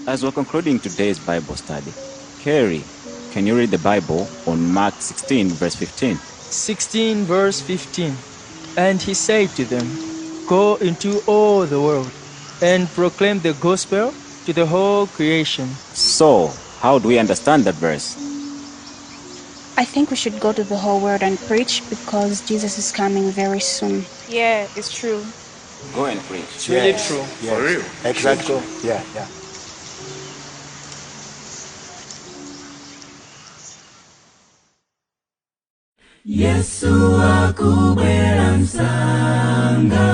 As we're concluding today's Bible study, Kerry, can you read the Bible on Mark 16, verse 15? 16 verse 15. And he said to them, "Go into all the world and proclaim the gospel to the whole creation." So, how do we understand that verse? I think we should go to the whole world and preach because Jesus is coming very soon. Yeah, it's true. Go and preach. It's really true. Yes. For real? Exactly. Yeah, yeah. Yesu akubwera msanga,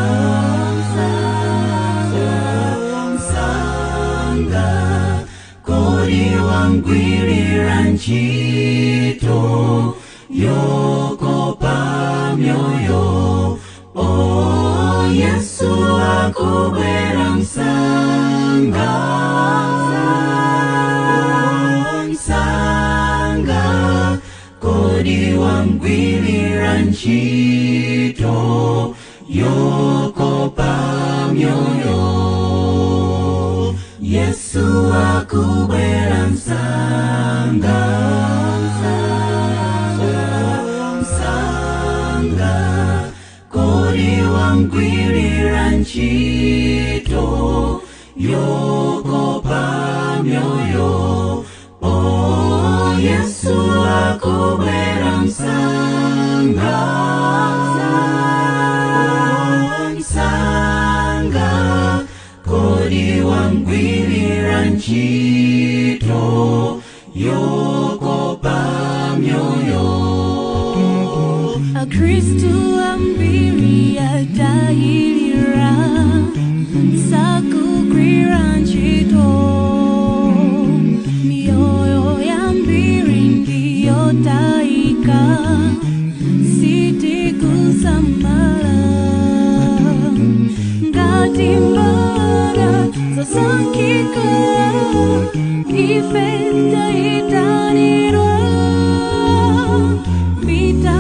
msanga, kodi wangwirira ntchito yokopa mioyo. Oh, Yesu akubwera msanga, msanga, kodi wangwirira ntchito yokopa mioyo. Yesu akubwera msanga, msanga, kodi wangwirira ntchito yokopa mioyo. Oh, Yesu akubwera msanga, msanga, kodi wangwirira ntchito yokopa mioyo. Akristu ambiri atayilira sakugwira ntchito, mioyo yambiri ndiyotaika sitikusamala ngati mbala zosankhika ife taitanidwa. Pita,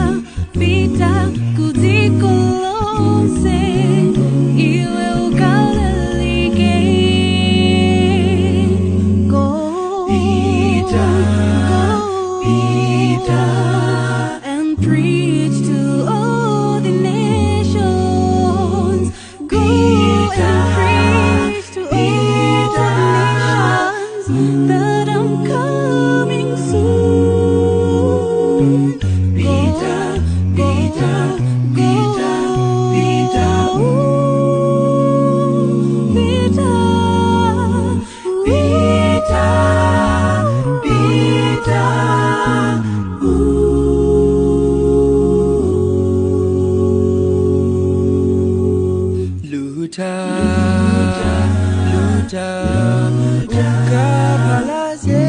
pita kudziko lonse, iwe ukalalike. Go, Pita, go, Pita, and preach to all the nations. Go and preach to all the nations that I'm coming soon. Pita, Pita, Pita, Pita, Pita, Pita, Pita, Luta, Luta, ukapalaze.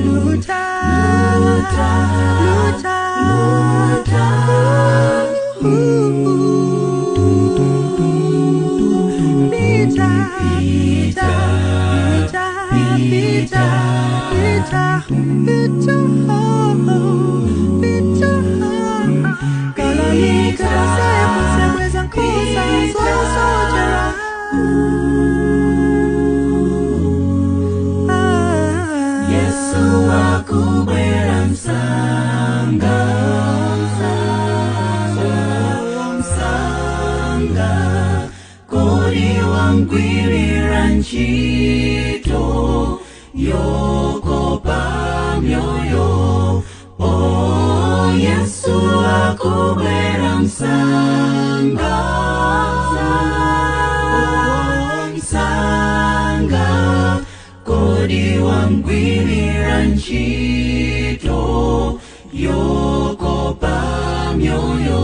Luta, Luta, Luta, Pita, Pita, Pita, Pita, Pita, Pita. Kalalika, sebweza nkosa, sojera. Yesu akubwera msanga, msanga, kodi wangwirira ntchito yokopa mioyo. Oh, Yesu akubwera msanga, msanga, kodi wangwirira ntchito yokopa mioyo.